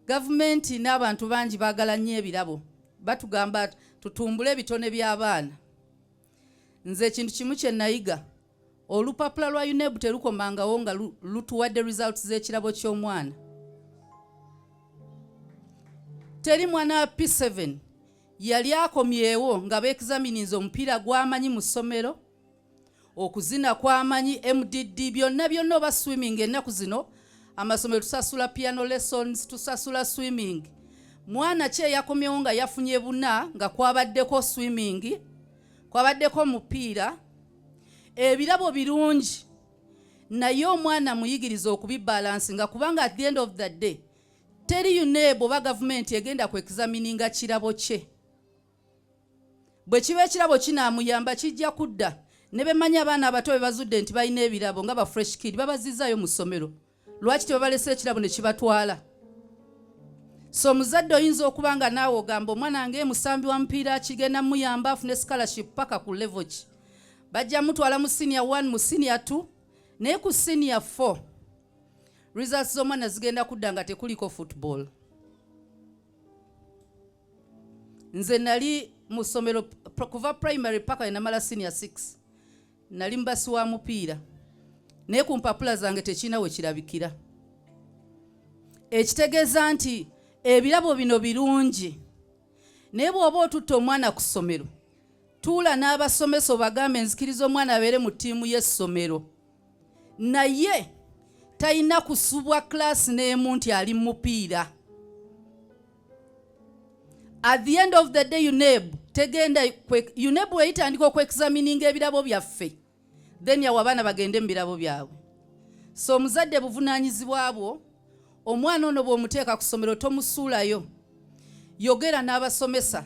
Gavumenti n'abantu bangi baagala nnyo ebirabo. Batugamba tutumbule ebitone by'abaana. Nze ekintu kimu kye nayiga, olupapula lwa UNEB terukomangawo nga lutuwadde results z'ekirabo ky'omwana. Teri mwana wa P7 yali akomyewo nga beexamininze omupiira gw'amanyi mu ssomero, okuzina kwamanyi, MDD, byonna byonna, oba swimming. Ennaku zino amasomero tusasula piano lessons, tusasula swimming. Mwana ki eyakomyewo nga yafunye 4 nga kwabaddeko swimming, kwabaddeko omupiira? Ebirabo birungi, naye omwana muyigiriza okubibalansinga, kubanga at the end of the day teri UNEB oba gavumenti egenda ku examininga kirabo kye. Bwe kiba ekirabo kinaamuyamba, kijja kudda. Ne bemanyi abaana abato be bazudde nti balina ebirabo nga ba Fresh Kid, babazizaayo mu ssomero. Lwaki tebabalese ekirabo ne kibatwala? So omuzadde oyinza okuba nga naawe ogamba omwana wange musambi wa mupiira, kigenda muyamba afune scholarship, paka ku level ki? Bajja mutwala mu senior 1, mu senior 2, naye ku senior 4 results z'omwana zigenda kudda nga tekuliko football. Nze nali mu ssomero kuva primary paka enamala senior 6, nali mubasi wa mupiira, naye ku mpapula zange tekirina we kirabikira. Ekitegeeza nti ebirabo bino birungi, naye bw'oba otutta omwana ku ssomero, tuula n'abasomesa obagambe, "Nzikiriza omwana abeere mu ttiimu y'essomero, naye talina kusubwa class n'emu nti ali mu mupiira." At the end of the day, UNEB tegenda. UNEB weyitandika okwexamininga ebirabo byaffe, then yawe abaana bagende mu birabo byabwe. So omuzadde, buvunaanyizibwa bwo. Omwana ono bw'omuteeka ku ssomero, tomusuulayo. Yogera n'abasomesa.